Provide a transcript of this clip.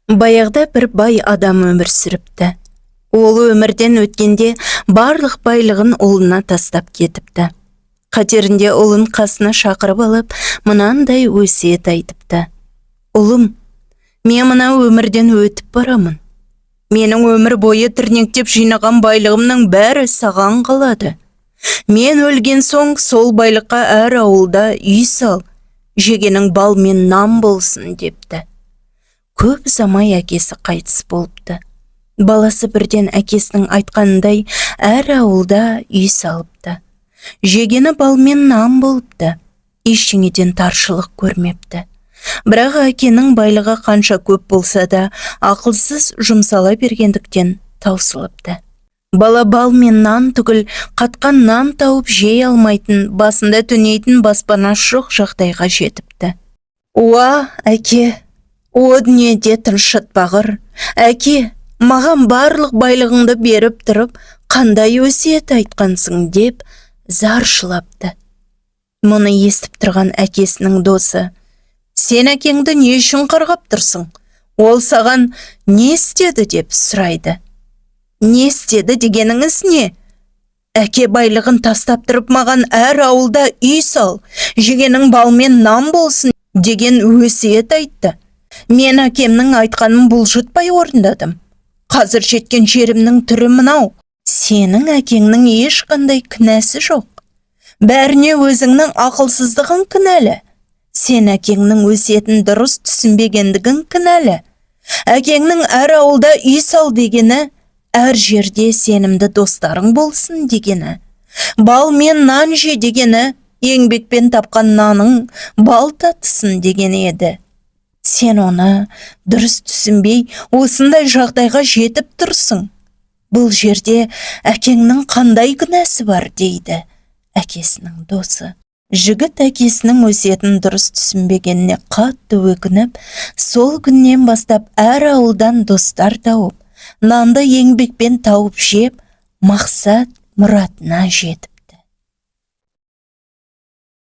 Баяғыда бір бай адам өмір сүріпті. Ол өмірден өткенде барлық байлығын ұлына тастап кетіпті. Қатерінде ұлын қасына шақырып алып, мынандай өсиет айтыпты: «Ұлым, мен мына өмірден өтіп барамын. Менің өмір бойы тірнектеп жинаған байлығымның бәрі саған қалады. Мен өлген соң сол байлыққа әр ауылда үй сал, жегенің бал мен нан болсын», – депті. Көп ұзамай әкесі қайтыс болыпты. Баласы бірден әкесінің айтқанындай әр ауылда үй салыпты. Жегені бал мен нан болыпты. Ештеңеден таршылық көрмепті. Бірақ әкенің байлығы қанша көп болса да, ақылсыз жұмсала бергендіктен таусылыпты. Бала бал мен нан түгіл, қатқан нан тауып жей алмайтын, басында түнейтін баспанасы жоқ жағдайға жетіпті. «Уа, әке, о дүниеде тыншытпағыр, әке, маған барлық байлығыңды беріп тұрып, қандай өсиет айтқансың?» – деп зар жылапты. Мұны естіп тұрған әкесінің досы: «Сен әкеңді не үшін қарғап тұрсың? Ол саған не істеді?» – деп сұрайды. «Не істеді дегеніңіз не? Әке байлығын тастап тұрып, маған әр ауылда үй сал, жегенің бал мен нан болсын деген өсиет айтты. Мен әкемнің айтқанын бұлжытпай орындадым. Қазір жеткен жерімнің түрі мынау. Сенің әкеңнің ешқандай кінәсі жоқ. Бәріне өзіңнің ақылсыздығың кінәлі. Сен әкеңнің өсиетін дұрыс түсінбегендігің кінәлі. Әкеңнің әр ауылда үй сал дегені – әр жерде сенімді достарың болсын дегені. Бал мен нан же дегені – еңбекпен тапқан наның бал татысын дегені еді. Сен оны дұрыс түсінбей, осындай жағдайға жетіп тұрсың. Бұл жерде әкеңнің қандай күнәсі бар?» – дейді әкесінің досы. Жігіт әкесінің өсиетін дұрыс түсінбегеніне қатты өкініп, сол күннен бастап әр ауылдан достар тауып, нанды еңбекпен тауып жеп, мақсат мұратына жетіпті.